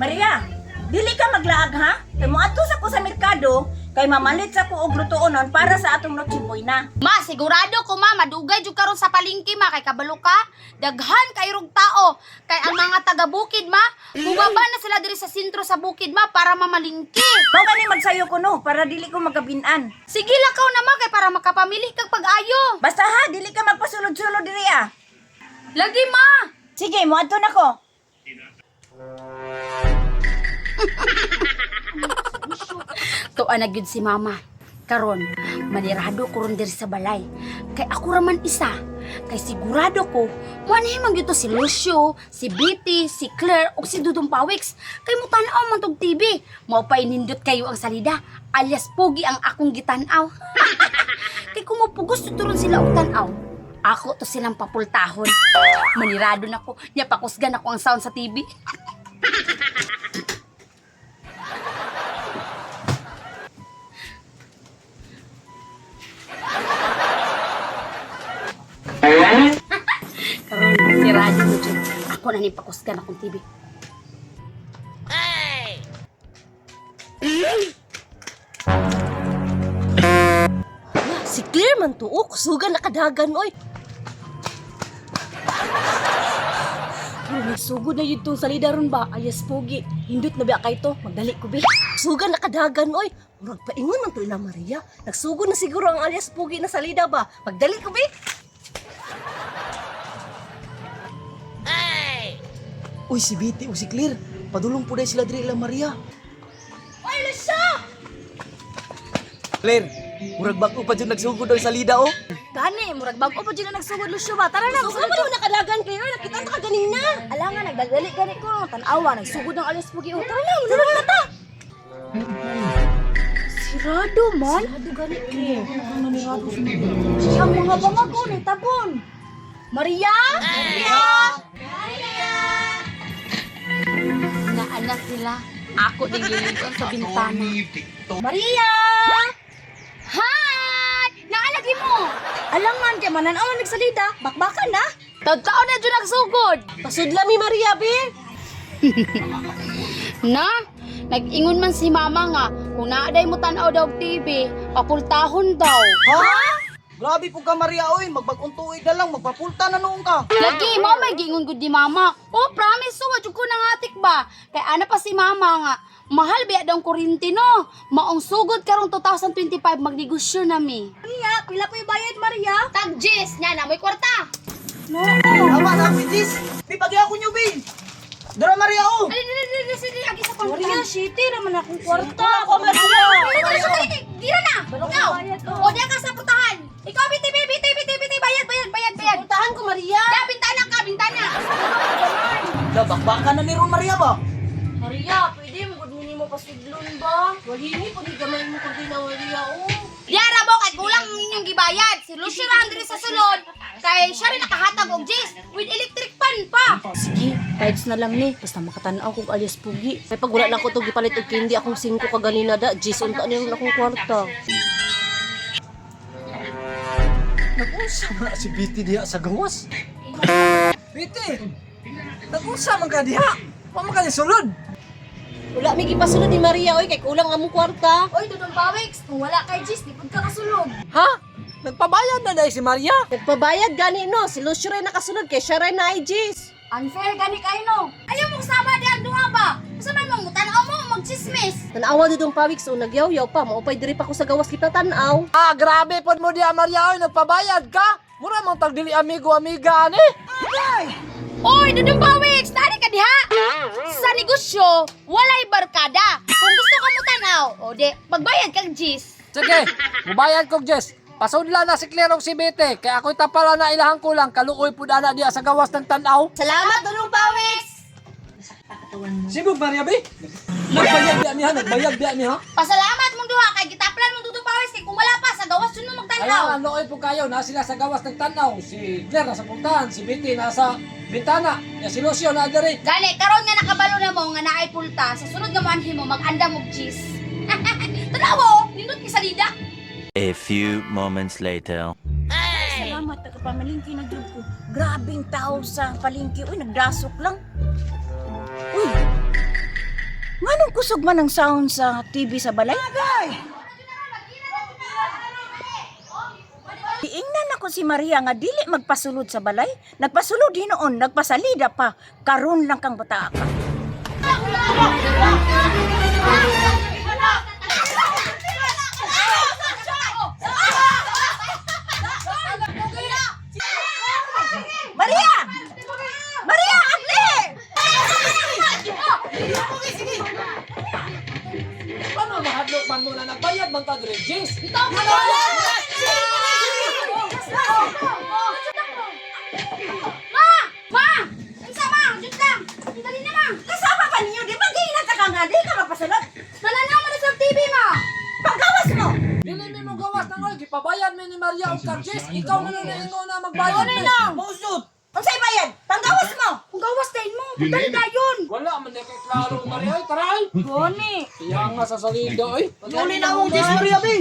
Maria, dili ka maglaag ha? Kay moadto sa ko sa merkado, kay mamalit sa ko og lutuonon para sa atong Noche Buena. Ma, sigurado ko ma, madugay jud karon sa palengke ma kay kabalo ka. Daghan kay rog tao. Kay ang mga taga bukid ma, bumaba na sila diri sa sentro sa bukid ma para mamalingki. Mao gani magsayo ko no para dili ko magabinan. Sige lakaw na ma kay para makapamili kag pag-ayo. Basta ha, dili ka magpasulod-sulod diri ah. Lagi ma. Sige, moadto na ko. Tuan na gyud si mama. Karon, manirado ko ron diri sa balay. Kay ako ra man isa. Kay sigurado ko, moanhi man gyud to si Lucio, si Betty, si Claire ug si Dudong Pawix. Kay mo tan-aw man tog TV. Mao pay nindot kayo ang salida, alias pogi ang akong gitan-aw. Kay kumupugos tuturon sila og tan-aw. Ako to silang papultahon. Manirado na ko, nya pakusgan ako ang sound sa TV. Karon sirado ko dyan. Ako na ni pakusgan akong TV. Si Claire man to, oh, kusugan nakadagan, oy. Bro, nagsugod na yun tong salida ron ba? Alias Pogi. Hindot na ba kay to? Magdali ko, be. Kusugan nakadagan, oy. Murag paingon man to ila Maria. Nagsugod na siguro ang alias Pugi na salida ba. Magdali ko, be. Uy, si Betty o si Claire. Padulong po dahil sila diri ila Maria. Oy, Lucio! Claire, murag bag-o pa dyan nagsugod ang salida oh. Gani, murag bago pa dyan na nagsugod, Lucio ba? Tara na, Kusugan pa naman nakadagan, Claire. Nakita ta ka ganina. Ala nga, nagdadali gani ko. Tanawa, nagsugod ng alias Pogi. Oh, tara na, tara na ta! Sirado man. Sirado gani, Claire. Ang mga bangag, oh, tabon. Maria? Maria! Naana sila. Ako din liligon sa bintana. Maria! Hi! Naalagi mo! Alangan, kay mananaw na nagsalida. Bakbakan na. Taon na dyan nagsugod! Pasudla mi Maria, be. Na, nag-ingon man si mama nga, kung naaday mo tanaw daw og TV, papultahon daw. Ha? Grabe po ka Maria oy, magbag-ong tuig na lang, magpapulta na noon ka. Lagi, mo may giingon gud ni mama. Oh, promise, so, wajud ko nangatik ba? Kay ana pa si mama nga, mahal biya daw ang kuryente no. Maong sugod karong 2025, magnegosyo na mi. Maria, pila po yung bayad, Maria? Tag Jis, nya na mo'y kwarta. No. Tama na ako, Jis. Bi, pagi ako nyo, Bi. Dara Maria oh. Dali, dali, dali, dali, dali, agi sa kwarta. Maria, shitty naman akong kwarta. Ako, Maria. Dali, dali, dali, dira na. Ikaw. O, diya ka sa putahan. Ikaw, biti, biti, biti, biti, bayad, bayad, bayad, bayad. Puntahan ko, Maria. Ya, bintana ka, bintana. Da, bakbakan na ni Ron Maria ba? Maria, pwede mo gud mo pasudlon ba? Walini po ni gamay mo kung na Maria, oh. Diara mo kay kulang ang inyong gibayad. Si Lucio ra diri sa sulod. Kay siya rin nakahatag og jis with electric pan pa. Sige, kahit na lang ni. Basta makatanaw kong alias Pugi. Kay pag wala na ko to gipalit og candy akong 5 ka ganina da, Jis unta niyo akong kwarta. Nag-unsa man na si Betty diha sa gawas? Betty! Nag-unsa man ka diha? Wa man ka ni sulod. Wala mi gipasulod ni Maria, oy, kay kulang among kwarta. Oy, Dudong Pawiks, kung wala kay jis, di pud ka kasulod. Ha? Nagpabayad na dahil si Maria? Nagpabayad gani no, si Lucio rin nakasunod kay siya rin na ay Jis. Unfair gani kay no. Ayaw mo sama di ang duha ba? Usa man mo tan-aw mo magchismis. Tanawa dudong pawiks o nagyaw-yaw pa, maupay diri pa ko sa gawas kita tanaw. Ah, grabe pod mo diha Maria oy, nagpabayad ka? Mura mang tagdili amigo amiga ani. Oy, Dudong Pawiks, tani ka diha. Sa negosyo, walay barkada. Kung gusto ka mo tanaw, o di, magbayad kag jis. Sige, mubayad kog Jess. Pasudla na si Claire og si Betty, kay ako'y tapala na ilahang kulang, kaluoy pud ana diha sa gawas ng tan-aw. Salamat dudong pawiks. Sibog Maria be. Nagbayad diha niya, nagbayad diha niya. Pasalamat mong duha kay gitaplan mong Dudong Pawiks kay kung wala pa sa gawas yun mo magtanaw. Kaya looy po kayo, na sila sa gawas ng tanaw. Si Claire nasa pultahan, si Betty nasa bintana, ya si Lucio na diri. Gani, karon nga nakabalo na mo nga naay pulta, sa sunod nga moanhi mo mag-andam og cheese. Tanaw, nindot ki salida. A few moments later. Salamat, nagpamalingki na jud ko. Grabing tao sa palengke. Uy, nagdasok lang. Uy! Nganong kusog man ang sound sa TV sa balay? Giingnan ako si Maria nga dili magpasulod sa balay. Nagpasulod hinuon, nagpasalida pa. Karon lang kang bata ka. Maria! Maria, agli! Paano mahadlok man mo na nagbayad man ta diri, Jis? Ma! Ma! Unsa ma? Jud lang. Dali na ma. Kasama pa ninyo, di ba giinat ka nga, di ka magpasulod? Mananaw man na sa TV ma. Panggawas mo! Dili mi mo gawas nang oy, gipabayad mi ni Maria og charges. Ikaw na lang naingon na magbayad. mi. Mausod. Unsay bayad? Panggawas mo! Kung gawas dahin mo, dali dayon. Wala man di kay klaro Maria, oy, tara oy. Gani. Iya nga sa salida oy. Uli na akong Jis Maria, be.